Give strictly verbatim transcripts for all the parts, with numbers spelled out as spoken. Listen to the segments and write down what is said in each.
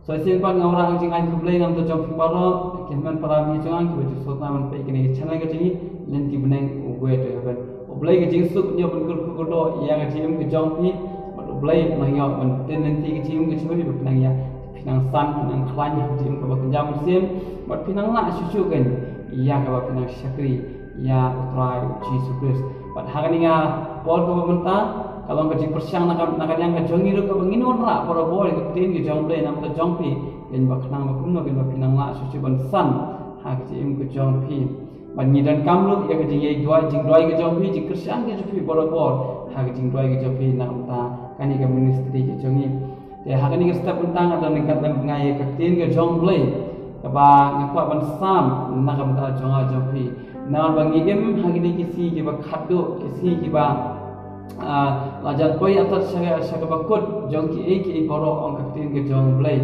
Sa shisien pat nga wanrah ka jingai khublei na ka bynta jong phi baroh ki hynmen para bangeit jong nga kiba ju sngewtynnat ban peit ïa kane ka channel ka jong ngi, Lynti Bneng, A Way to Heaven. U Blei ka jingsuk un ïa pynkyrkhu kyrdoh ïa ka jingim ka jong phi, bad U Blei un nang ïoh ban pynlynti ka jingim ka jong phi ba phi nang ïa, phi nang san, phi nang khlaiñ ha ka jingim kaba kynja mynsiem, bad phi nang lah shuh shuh kein ïa kaba phi nang shakri ïa U Trai U Jisu Khrist. Bad ha kane ka por kaba mynta ka long ka jingpyrshang na ka, na ka liang ka jong ngi ruh kaba ngin wanrah barabor ïa ka ktien ka jong U Blei na ka bynta jong phi, kein ba khnang ba kumno kein ba phi nang lah shuh shuh ban san ha ka jingim ka jong phi. Bad ngi donkam ruh ïa ka jingïaid duwai, jingduwai ka jong phi, jingkyrshan ka jong phi barabor ha ka jingduwai ka jong phi na ka bynta kane ka ministry ka jong ngi. Te ha kane ka step mynta nga don ryngkat lem bad nga ïa ka ktien ka jong U Blei kaba nga kwah ban sam na ka bynta jong nga jong phi. Namar ba ngi im ha kine ki sngi kiba khatduh, ki sngi kiba, ah, la jan poi artat sha, sha kaba kut jong kiei kiei baroh, ong ka ktien ka jong U Blei.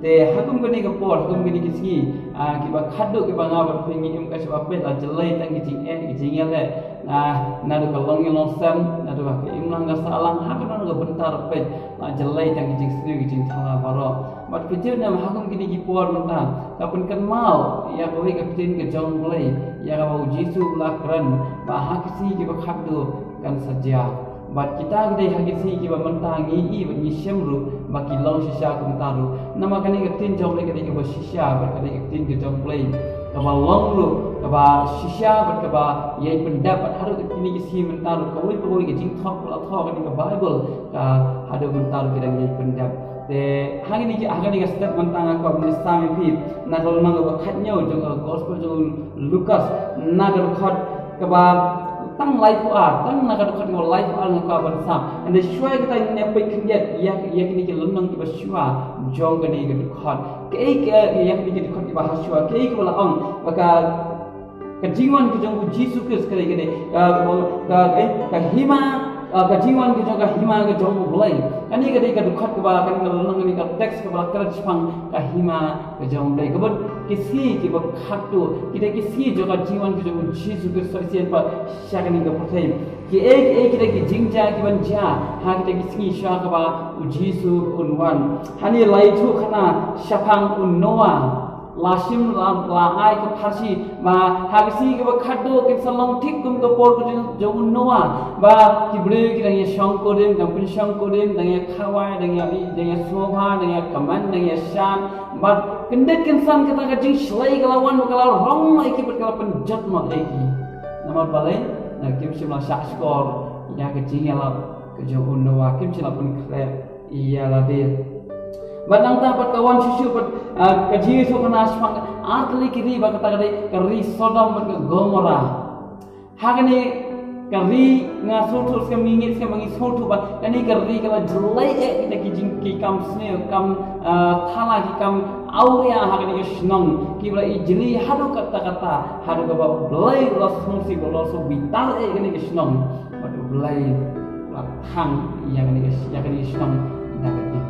Te ha kum kane ka por, ha kum kine ki sngi, ah, kiba khatduh kiba nga bad phi ngi im ka shaba peit, la jlei tang ki jingeh, ki jingeh leh, ah, naduh ka longïing longsem, naduh ha ka imlang ka sahlang, ha kano kano ka bynta ruh peit, la jlei tang ki jingsniew ki jingthala baroh. Bad ka jingeh ha kum kine ki por mynta ka pynkynmaw ïa kawei ka ktien ka jong U Blei, ïa kaba U Jisu u la kren ba ha ki sngi kiba khatduh kan sa jia. Bad kita ki dei ha ki sngi kiba mynta ngi i bad ngi shem ruh ba ki long shisha kumta ruh. Namar kane ka ktien jong U Blei ka dei kaba shisha bad ka dei ka ktien ka jong U Blei kaba long ruh kaba shisha bad kaba ïai pyndep, bad haduh kine ki sngi mynta ruh kawei pa kawei ka jingthoh ba la thoh ha kane ka Baibl, ka haduh mynta ruh ki dang ïai pyndep. Te ha kane ki, ha kane ka step mynta nga kwah ban sam ïa phi na ka lynnong kaba khathynñiew jong ka Gospel jong u Lukas, na ka dkhot kaba tang laiphew ar, tang na ka dkhot kaba laiphew ar nga kwah ban sam. Hynrei shuwa kata ngin ïa peit khyndiat ïa, ïa kine ki lynnong kiba shuwa jong kane ka dkhot. Kaei ka, ïa kine ki dkhot kiba ha shuwa, kaei kaba la ong ba ka, ka jingwan ka jong U Jisu Khrist ka dei, ka dei ka, ka, eh, ka hima, ah, ka jingwan ka jong, ka hima ka jong U Blei. Kane ka dei ka dkhot kaba, kane ka lynnong, kane ka text kaba la kren shaphang ka hima ka jong U Blei. Kaba ki sngi kiba khatduh, kita ki sngi jong ka jingwan ka jong U Jisu Khrist shisien pat sha kane ka pyrthei. Kiei kiei kita ki jingjia kiban jia ha kita ki sngi sha kaba U Jisu un wan. Hangne la ïathuh khana shaphang u Noah. La shim, la, la ai ka pharshi ba ha ka sngi kaba khatduh kin sa long thik kum ka por ka jong, jong u Noah, ba ki briew ki dang ïa shongkurim, dang pynshongkurim, dang ïa khawai, dang ïa, dang ïa sngewbha, dang ïa kmen, dang ïa shan. Bad kyndit kynsan kata ka jingshlei ka la wan, ka la rong ïa ki bad ka la pynjot noh ïa ki. Namar balei? Na kim shym la shahshkor ïa ka jingïalap ka jong u Noah, kim shym la pynkhreh ïa lade. Bad nangta pat ka wan shuh shuh pat, ah, ka jingïathuh khana shaphang ar tylli ki ri, ba kata ka dei ka ri Sodom bad ka Gomorrah. Ha kane ka ri nga sngewthuh, skhem ngi ngeit, skhem ba ngi sngewthuh ba kane ka ri ka la jlei eh kita ki jing, ki kam sniew, kam, ah, thala, ki kam awria ha kane ka shnong, kiba la ijli haduh katta katta, haduh kaba U Blei u la sngewsih, u la sngewbitar eh kane ka shnong. Bad U Blei u la thang ïa kane ka, ïa kane ka shnong na ka ding.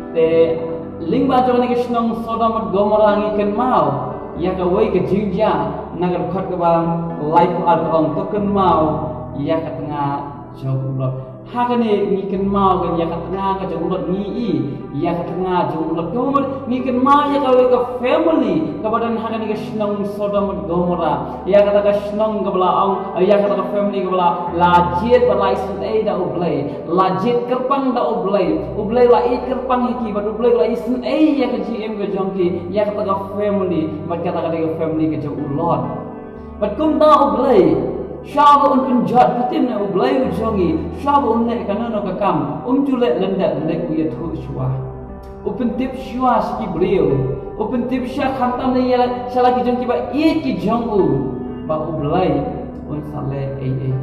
Te lyngba jong kane ka shnong Sodom bad Gomorrah ngi kynmaw ïa kawei ka jingjia na ka dkhot kaba laiphew ar ka ong, to kynmaw ïa ka tnga jong u Lot. Ha kane ngi kynmaw kan ïa ka tnga ka jong u Lot, ngi i ïa ka tnga jong u Lot. Ka mut ngi kynmaw ïa kawei ka family kaba don ha kane ka shnong Sodom bad Gomorrah. Ïa kata ka shnong kaba la ong, ïa kata ka family kaba la, la jied bad la isynei da U Blei. La jied kyrpang da U Blei. U Blei la ïeit kyrpang ïa ki bad U Blei la isynei ïa ka jingim ka jong ki, ïa kata ka family, bad kata ka dei ka family ka jong u Lot. Bad kumta U Blei, shwa ba un pynjot, phi tip ne U Blei u jong ngi, shwa ba un leh kano kano ka kam, um ju leh lyndet, leh u ïathuh shwa. U pyntip shwa sha ki briew. U pyntip shwa khamtam ne ïa la, sha la ki jong kiba ïeit ki jong u, ba U Blei un sa leh ei ei.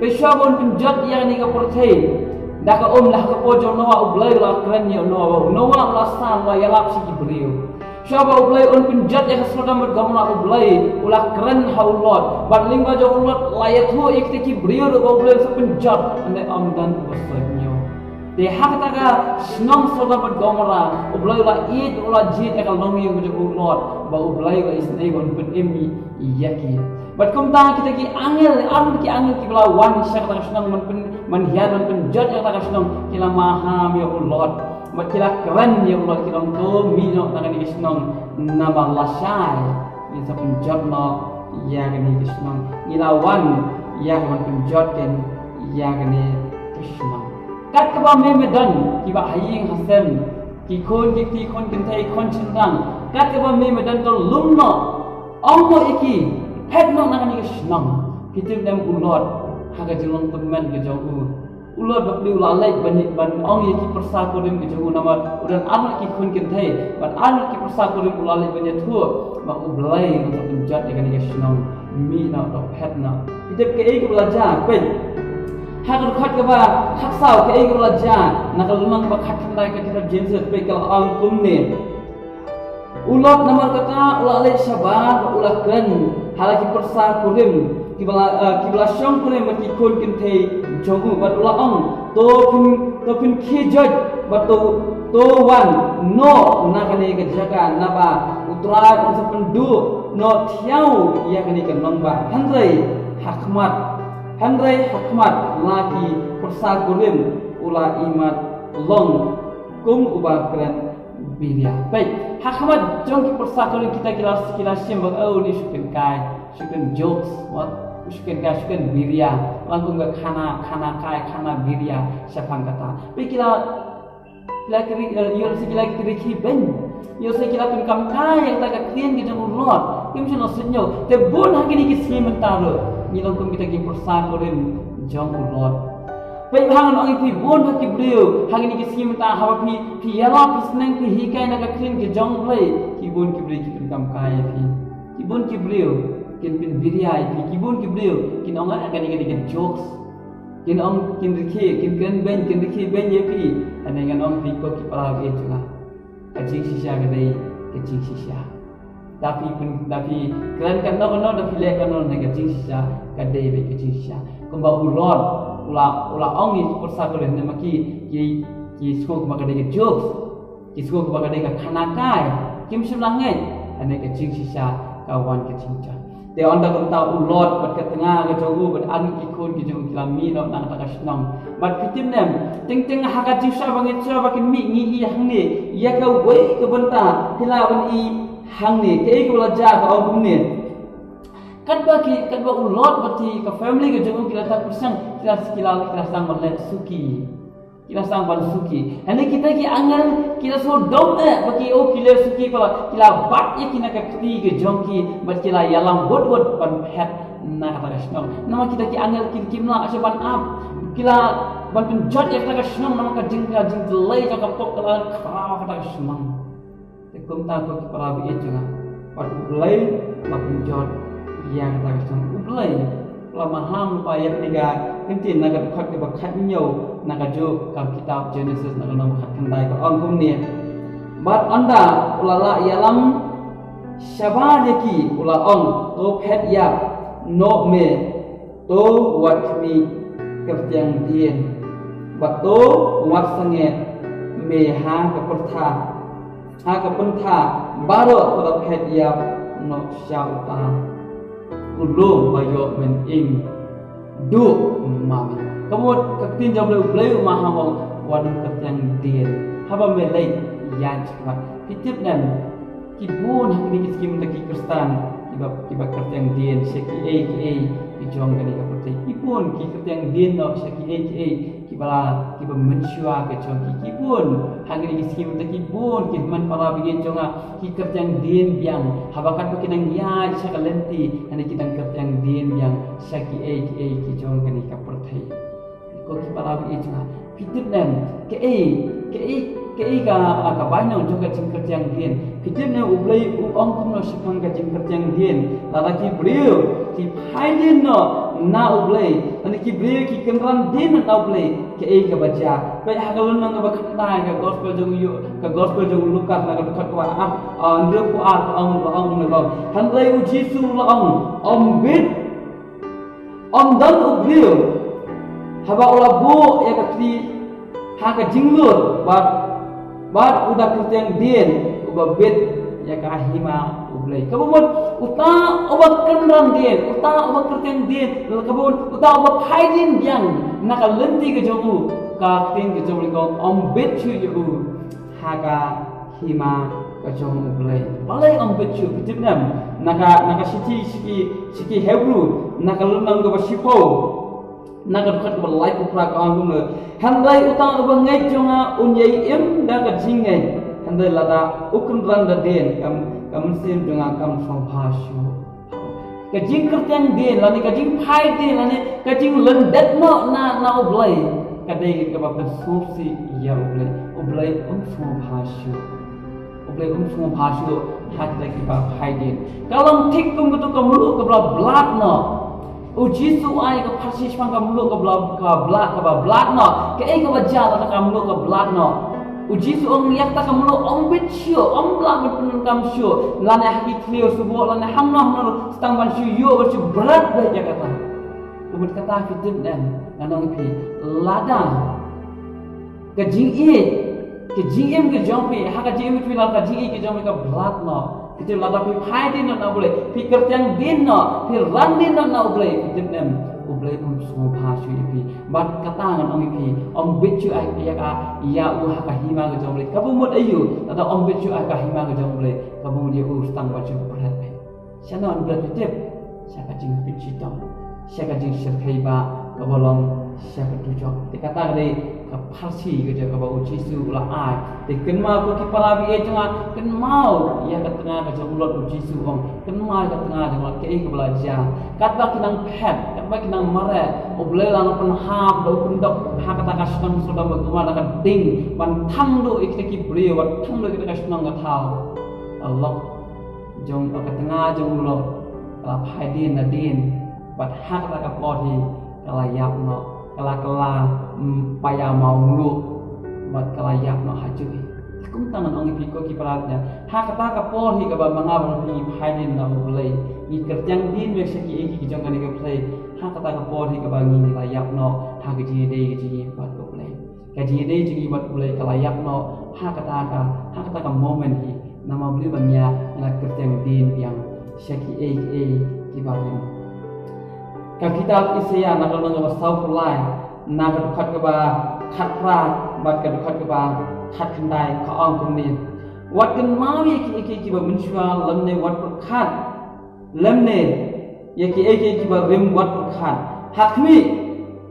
Peit shwa ba un pynjot ïa kane ka pyrthei. Da ka um, la ha ka por jong u Noah, U Blei u la kren ïa u Noah, ba u Noah u la san, u la ïalap sha ki briew. Shwa ba U Blei un pynjot ïa ka Sodom bad Gomorrah, U Blei u la kren ha u Lot. Bad lyngba jong u Lot la ïathuh ïa kita ki briew ruh ba U Blei un sa pynjot, hynrei ym don uba sngewthuh. Te ha kata ka shnong Sodom bad Gomorrah, U Blei u la ïeit, u la jied ïa ka longïing ka jong u Lot, ba U Blei u la isynei ban pynim ïa ki. Bad kumta kita ki angel, ar tylli ki angel kiba la wan sha kata ka shnong ban pyn, ban hiar ban pynjot ïa kata ka shnong, ki la maham ïa u Lot. Bad ki la kren ïa u Lot ki ong to mih noh na kane ka shnong namar lashai ngin sa pynjot noh ïa kane ka shnong. Ngi la wan ïa ka ban pynjot kein ïa kane ka shnong. Kat kaba me me don kiba ha ïing ha sem, ki khun ki kti, khun kynthei khun shynrang, kat kaba me me don to lum noh, ong noh ïa ki, phet noh na kane ka shnong. Phi tip ne em u Lot ha ka jinglong tymmen ka jong u, u Lot bapli u la leit ban, ban ong ïa ki pyrsa kurim ka jong u namar u don arngut ki khun kynthei bad arngut ki pyrsa kurim, u la leit ban ïathuh ba U Blei un sa pynjot ïa kane ka shnong. Mih noh to phet noh. Phi tip kaei kaba la jia, peit ha ka dkhot kaba khatsaw kaei kaba la jia na ka lynnong ba khatkhyndai ka kitab Genesis, peit ka la ong kumne. U Lot namar kata u la leit shabar bad u la kren ha la ki pyrsa kurim kiba la, eh, kiba la shong kurim bad ki khun kynthei jong u bad u la ong, to phin, to phin khie joit bad to, to wan noh na kane ka jaka naba U Trai un sa pynduh noh thiaw ïa kane ka nongbah. Hynrei ha khmat, hynrei ha khmat la ki pyrsa kurim u la ïmat long kum uba kren biria. Peit ha khmat jong ki pyrsa kurim kita ki la, ki la shim ba, oh, ni shu kren kai, shu kren jokes, wat, shu kren kai, shu kren biria. Lang kum ka khana, khana kai, khana biria shaphang kata. Peit ki la, ki la kri, eh, ïoh lehse ki la kri ki beiñ, ïoh lehse ki la pynkham kai ïa kata ka ktien ka jong u Lot. Kim shym la sngewthuh. Te bun ha kine ki sngi mynta ruh ngi long kum kita ki pyrsa kurim jong u Lot. Peit ba ngan ong ïa phi, bun ha ki briew ha kine ki sngi mynta haba phi, phi ïalap, phi sneng, phi hikai na ka ktien ka jong U Blei, ki bun ki briew ki pynkham kai ïa phi. Ki bun ki briew kin pynbiria ïa phi. Ki bun ki briew kin ong, ah, kane, kane ka jokes. Kin ong, kin rkhie, kin kren beiñ, kin rkhie beiñ ïa phi. Hynrei ngan ong phi ko ki para bangeit jong nga, ka jingshisha ka dei ka jingshisha. Da phi pyn, da phi kren kano kano, da phi leh kano, ne ka jingshisha ka dei beit ka jingshisha. Kumba u Lot u la, u la ong ïa ki pyrsa kurim, ne ma ki, ki, ki sngew kumba ka dei ka jokes, ki sngew kumba ka dei ka khana kai, kim shym la ngeit. Hynrei ka jingshisha ka wan ka jingjot. Te ynda kumta u Lot bad ka tnga ka jong u bad arngut ki khun ki jong u ki la mih noh na kata ka shnong. Bad phi tip ne em, teng teng ha ka jingshisha ba ngeit shisha ba kin mih, ngi i hangne ïa kawei ka bynta, phi lah ban i hangne kaei kaba la jia, ka ong kumne. Katba ki, katba u Lot bad ki, ka family ka jong u ki la tah pyrshang, ki la, ki la, ki la sdang ban leh suki. Ki la sdang ban suki. Hynrei kita ki angel ki la sngewdom eh ba ki, oh, ki leh suki, ba la, ki la bat ïa ki na ka kti ka jong ki bad ki la ïalam wut wut ban phet na kata ka shnong. Namar kita ki angel ki, kim lah shuh ban ap. Ki lah ban pynjot ïa kata ka shnong namar ka jing, ka jingdei jong ka pop ka la khraw kata ka shnong. Te kumta ko ki para bangeit jong nga, wat U Blei la pynjot ïa kata ka shnong. U Blei la maham lypa ïa kane ka ktien na ka dkhot kaba khathynñiew na kajuh ka kitab Genesis na ka lynnong ba khatkhyndai, ka ong kumne. Bad ynda u la lah ïalam shabar ïa ki u la ong, to phet ïap noh me, to wat khmih kyrtiang dien, bad to wat sangeh me ha ka pyrtha, ha ka pynta baroh, to da phet ïap noh sha uta u lum ba ïoh mynïing duh ma me. Ka mut ka ktien jong U Blei, U Blei u maham ong wat kyrtiang dien haba me leit ïaid shakhmat. Phi tip ne em, ki bun ha kine ki sngi mynta ki Khristan kiba, kiba kyrtiang dien sha kiei kiei ki jong kane ka pyrthei. Ki bun ki kyrtiang dien noh sha kiei kiei kiba la, kiba mynshuwa ka jong ki. Ki bun ha kine ki sngi mynta, ki bun ki hynmen para bangeit jong nga ki kyrtiang dien biang. Haba katba ki dang ïaid sha ka lynti, hynrei ki dang kyrtiang dien biang sha kiei kiei ki jong kane ka pyrthei. Ko ki para bangeit jong nga, phi tip ne em, kaei, kaei, kaei ka, ka bainong jong ka jingkyrtiang dien? Phi tip ne em U Blei u ong kumno shaphang ka jingkyrtiang dien? Lada ki briew ki phai dien noh na U Blei, lada ki briew ki kynran dien noh na U Blei, kaei kaba jia? Peit ha ka lynnong kaba khyndai ka gospel jong u, ka gospel jong u Lukas na ka dkhot kaba ar, ah, hynriewphew ar, ka ong, ka ong kumno, ka ong, hynrei U Jisu u la ong, ym bit, ym don u briew haba u la buh ïa ka kti ha ka jinglur bad, bad u da kyrtiang dien uba bit ïa ka hima U Blei. Kaba mut uta uba kynran dien, uta uba kyrtiang dien, kaba mut uta uba phai dien biang na ka lynti ka jong u, ka ktien ka jong U Blei ka ong ym bit shuh ïa u. ha ka hima ka jong U Blei. Balei ong bit shuh, phi tip ne em? Na ka, na ka shithi sha ki, sha ki Hebru, na ka lynnong kaba shiphew, na ka dkhot kaba laiphew phra ka ong kumne: Hynrei uta uba ngeit jong nga un ïai im da ka jingngeit, hynrei lada u kynran da dien, ka, ka mynsiem jong nga kam sngewbha shuh. Ka jingkyrtiang dien lane ka jingphai dien lane ka jinglyndet noh na, na U Blei, ka dei kaba pynsngewsih ïa U Blei. U Blei um sngewbha shuh. U Blei um sngewbha shuh ha kita kiba phai dien. Ka long thik kum katu ka mluh kaba la blad noh. U Jisu ai ka pharshi shaphang ka mluh kaba la, ka blad, kaba blad noh. Kaei kaba jia lada ka mluh ka blad noh? U Jisu ong ïa kata ka mluh, ym bit shuh, ym lah ban pyndonkam shuh, lane ha ki thliew shuh, lane hangno hangno, tang ban shu ïoh, ban shu bret beit ïa kata. Kumta kata, phi tip ne em, ngan ong ïa phi, lada ka jingïeit, ka jingim ka jong phi, ha ka jingim phi, lada ka jingïeit ka jong phi ka blad noh, phi tip, lada phi phai dien noh na U Blei, phi kyrtiang dien noh, phi ran dien noh na U Blei, phi tip ne em, U Blei um sngewbha shuh ïa phi. Bad kata ngan ong ïa phi, ym bit shuh ai ïa ka, ïa u ha ka hima ka jong U Blei. Kaba mut aïu, lada ym bit shuh ai ka hima ka jong U Blei, kaba mut ïa u tang ban shu bret beit. Shano yn bret, phi tip? Sha ka jingpynshitom, sha ka jingshyrkhei ba kaba long sha ka dujok. Te kata ka dei ka pharshi ka jong kaba U Jisu u la ai. Te kynmaw ko ki para baieit jong nga, kynmaw ïa ka tnga ka jong u Lot, U Jisu u ong, kynmaw ïa ka tnga jong u Lot, kaei kaba la jia. Katba ki nang phet, katba ki nang mareh, U Blei u la nang pynhap da u kyndok ha kata ka shnong Sodom bad Gomorrah, da ka ding, ban thang duh ïa kita ki briew, ban thang duh ïa kita ka shnong ka thaw. Ka lok jong, ka tnga jong u Lot ka la phai dien na dien, bad ha kata ka por hi ka la ïap noh, ka la, ka la, mm, paia maw mluh, bad ka la ïap noh ha juh hi. Te kumta ngan ong ïa phi ko ki para, ha kata ka por hi kaba ma nga bad phi ngi phai dien na U Blei, ngi kyrtiang dien biang sha kiei kiei ki jong kane ka pyrthei, ha kata ka por hi kaba ngi, ngi la ïap noh ha ka jingïadei ka jong ngi bad U Blei. Ka jingïadei jong ngi bad U Blei ka la ïap noh ha kata ka, ha kata ka moment hi. Namar balei? Ba ngi la kyrtiang dien biang sha kiei kiei kiba rim. Ka kitab Isaïah na ka lynnong kaba sawphew lai, na ka dkhot kaba khatphra bad ka dkhot kaba khatkhyndai, ka ong kumne: Wat kynmaw ïa kiei kiei kiba mynshuwa, lymne wat pyrkhat, lymne ïa kiei kiei kiba rim wat pyrkhat. Ha khmih,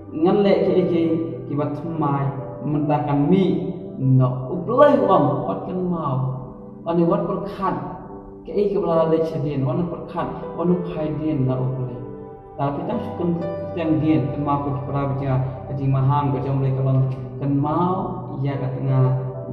ngan leh kiei kiei kiba thymmai, mynta kan mih noh. U Blei u ong, wat kynmaw, wat, wat pyrkhat kaei kaba la leit shadien, wat pyrkhat, wat phai dien na U Blei. Lada phi tang shu kyrtiang dien, kynmaw ko ki para baieit jong nga, ka jingmaham ka jong U Blei ka long, kynmaw ïa ka tnga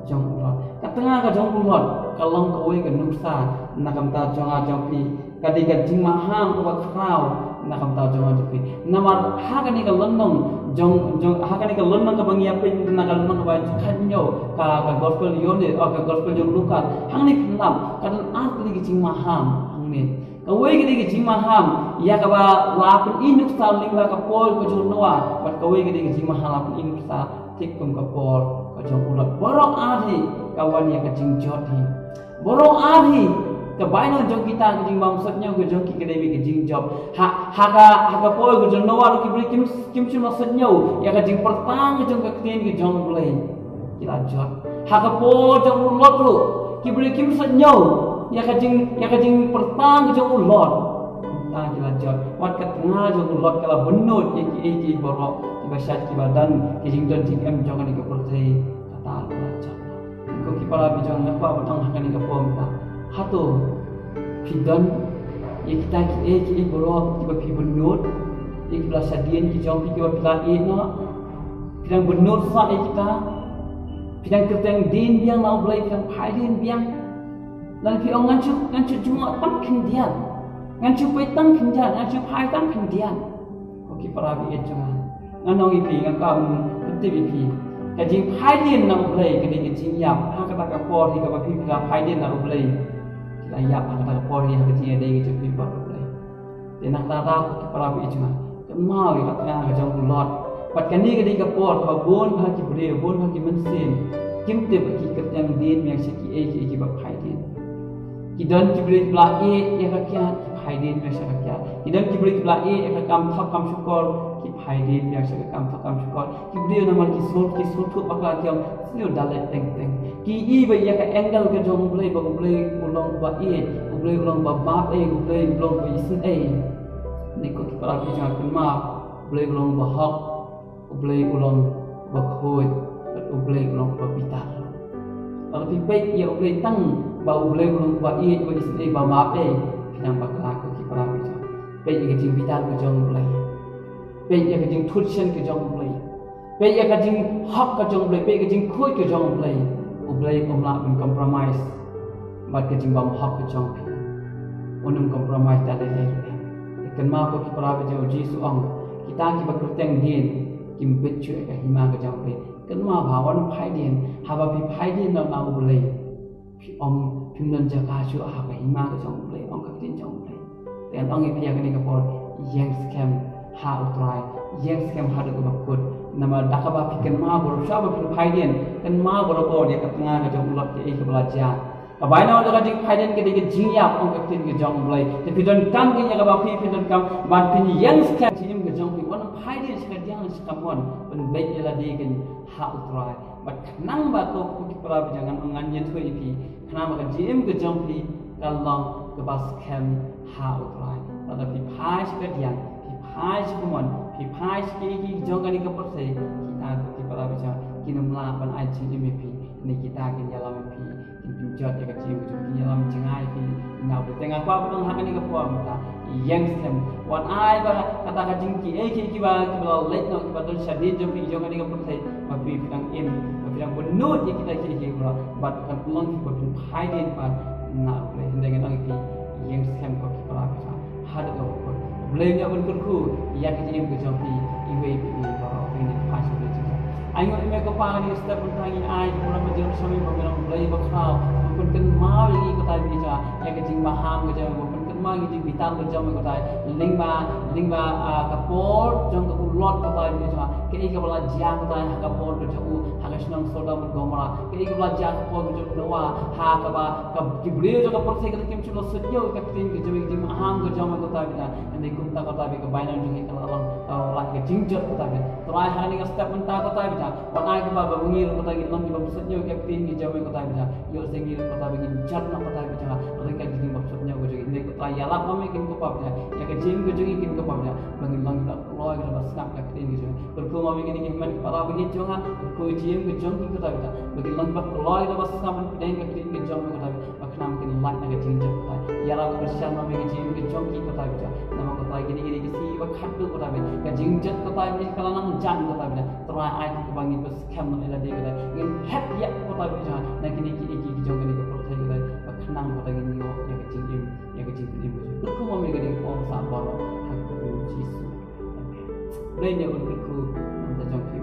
jong u Lot. Ka tnga ka jong u Lot ka long kawei ka nuksa na ka bynta jong nga jong phi. Ka dei ka jingmaham kaba khraw na ka bynta jong nga jong phi. Namar ha kane ka lynnong jong, jong, ha kane ka lynnong kaba ngi ïa peit, na ka lynnong kaba khathynñiew ka, ka gospel Ïoannis, oh, ka gospel jong u Lukas, hangne phin lap ka don artylli ki jingmaham hangne. Kawei ka dei ka jingmaham ïa kaba la pyni nuksa lyngba ka por ka jong u Noah, bad kawei ka dei ka jingmaham la pyni nuksa thik kum ka por ka jong u Lot. Baroh ar hi ka wan ïa ka jingjot hi. Baroh ar hi ka bainong jong kita, ka jingbymsuidñiew ka jong ki ka dei ka jingjot. Ha, ha ka, ha ka por ka jong u Noah ruh ki briew kim, kim shym la suidñiew ïa ka jingpyrta ka jong ka ktien ka jong U Blei. Ki la jot. Ha ka por jong u Lot ruh ki briew kim suidñiew ïa ka jing, ïa ka jingpyrta ka jong u Lot. Kumta ki la jot. Wat ka tnga jong u Lot ka la bynnud ïa kiei kiei baroh kiba shait kiba don, ki jingdon jingem jong kane ka pyrthei, kata ruh ka la jot. Ko ki para baieit jong nga, nga kwah ban ong ha kane ka por mynta, hato phi don ïa kita kiei kiei baroh kiba phi bynnud, ïa kiba la shadien ki jong phi kiba phi la ïeh noh? Phi dang bynnud sa ïa kita? Phi dang kyrteng dien biang na U Blei, phi dang phai dien biang? Lane phi ong, ngan shu, ngan shu jngoh tang khyndiat, ngan shu peit tang khyndiat, ngan shu phai tang khyndiat? Ko ki para baieit jong nga, ngan ong ïa phi, nga kwah ban pyntip ïa phi, ka jingphai dien na U Blei ka dei ka jingïap ha kata ka por hi kaba phi, phi la phai dien na U Blei. Phi la ïap ha kata ka por hi ha ka jingïadei ka jong phi bad U Blei. Te na kata ka daw ko ki para baieit jong nga, kynmaw ïa ka tnga ka jong u Lot. Bad kane ka dei ka por kaba bun bha ki briew, bun bha ki mynsiem kim tip, ki kyrteng dien biang sha kiei kiei kiba phai dien. Ki don ki briew kiba la ïeh ïa ka kiad, ki phai dien biang sha ka kiad. Ki don ki briew kiba la ïeh ïa ka kam thok kam shukor, ki phai dien biang sha ka kam thok kam shukor. Ki briew namar ki sngewthuh, ki sngewthuh bakla, ki ong sniew da leh teng teng. Ki i ba ïa ka angle ka jong U Blei ba U Blei u long ba ïeit, U Blei u long ba map ei, U Blei u long ba isynei. Ni ko ki para ki jong nga, kynmaw, U Blei u long ba hok, U Blei u long ba khuid, bad U Blei u long ba bitar. Lada phi peit ïa U Blei tang ba U Blei u long ba ïeit, ba isynei, ba map ei, phi nang bakla ko ki para ki jong nga. Peit ïa ka jingbitar ka jong U Blei. Peit ïa ka jingthut shen ka jong U Blei. Peit ïa ka jinghok ka jong U Blei, peit ïa ka jingkhuid ka jong U Blei. U Blei um lah ban compromise bad ka jingbymhok ka jong phi. Un ym compromise da lei lei ruh em. Te kynmaw ko ki para ki jong nga, U Jisu u ong, kita kiba kyrteng dien kim bit shuh ïa ka hima ka jong U Blei. Kynmaw ba wat phai dien, haba phi phai dien na U Blei, phi ym, phim don jaka shuh ha ka hima ka jong U Blei, ong ka ktien jong U Blei. Te ngan ong ïa phi ha kane ka por, ïeng skhem ha U Trai, ïeng skhem haduh kaba kut. Namar da kaba phi kynmaw baroh, shuwa ba phin phai dien, kynmaw baroh ïa ka tnga ka jong u Lot, kaei kaba la jia. Ka bainong jong ka jingphai dien ka dei ka jingïap, ong ka ktien ka jong U Blei. Te phi donkam ïa kaba phi, phi donkam ban phin ïeng skhem. Jingim ka jong phi, wat phai dien sha kadiang sha kamon, pynbeit ïa lade ha U Trai. Bad khnang ba, ko ki para ki jong nga, ngan ïathuh ïa phi, khnang ba ka jingim ka jong phi kan long kaba skhem ha U Trai. Lada phi phai sha kadiang, phi phai sha kamon, phi phai sha kiei kiei ki jong kane ka pyrthei, kita ko ki para ki jong nga, kin ym lah ban ai jingim ïa phi. Ne kita kin ïalam ïa phi, kin pynjot ïa ka jingim ka jong phi, kin ïalam jngai ïa phi. Nga, U Blei, te nga kwah ban ong ha kane ka por mynta, ïeng skhem. Wat ai ba kata ka jing, kiei kiei kiba, kiba la leit noh, kiba don shadien jong phi jong kane ka pyrthei, ba phi, phi dang im, ba phi dang bynnud ïa kita kiei kiei kiba, bad kan pynlong phi ba phin phai dien pat na U Blei. Hynrei ngan ong ïa phi, ïeng skhem ko ki para ki jong nga. Haduh kaba kut. U Blei un ïoh ban kyrkhu ïa ka jingim ka jong phi, iwei pa iwei baroh, phi ne phai sha U Blei Jisu. Ai nguh ïa me ko Pa, ha kane ka step mynta ngi ai ka burom ka jingïaroh sha me ba me long U Blei bakhraw, ba pynkynmaw ïa ngi ko Trai bad ïa ka jingbaham ka jong me, ba pynkynmaw ïa ka jingbitar ka jong me ko Trai. Lyngba, lyngba, ah, ka por jong u Lot ko Trai bad ïa, kaei kaba la jia ko Trai ha ka por ka jong u ha ka shnong Sodom bad Gomorrah, kaei kaba la jia ha ka por ka jong u Noah, ha kaba ki briew jong ka pyrthei kata kim shu la sngewthuh ïa ka ktien ka jong me, ka jingbaham ka jong me ko Trai bad ïa. Hynrei kumta ko Trai bad ïa, ka bainong jong ngi ka la long, ka la long ka jingjot ko Trai bad ïa. Trai, ha kane ka step mynta ko Trai bad ïa, wat ai kumba ba ngi ruh ko Trai ngin long kiba sngewthuh ïa ka ktien ka jong me ko Trai bad ïa. Ïoh sha ngi ruh ko Trai ba ngin jot noh ko Trai bad ïa, ryngkat ka jingbymsngewthuh ka jong ngi. Hynrei ko Trai, ïarap ma me kin ko Pa bad ïa, ïa ka jingim ka jong ngi kin ko Pa bad ïa, ba ngin long kiba kloi kiba sngap ïa ka ktien ka jong me. Kyrkhu ma me kine ki hynmen ki para ba ïeit jong nga, kyrkhu ïa ka jingim ka jong ki ko Trai bad ïa, ba kin long kiba kloi kiba sngap ban pdiang ïa ka ktien ka jong me ko Trai bad ïa. Ba khnang kin lait na ka jingjot ko Trai. Ïarap, kyrshan ma me ka jingim ka jong ki ko Trai bad ïa. Namar ko Trai, kine ki dei ki sngi ba khatduh ko Trai bad ïa, ka jingjot ko Trai bad ïa ka la nang jan ko Trai bad ïa. Trai, ai kaba ngin pynskhem noh ïa lade ko Trai. Ngin hep ïa ko Trai bad ïa, na kine kiei kiei ki jong kane ka pyrthei ko Trai. Ba khnang ko Trai ngin ïoh ïa ka jingim, ïa ka jingpynim ko Trai. Kyrkhu ma me ka dei ka por ba sah baroh ha ka kyrteng U Jisu. Amen. Blei un ïoh ban kyrkhu na ka bynta jong phi.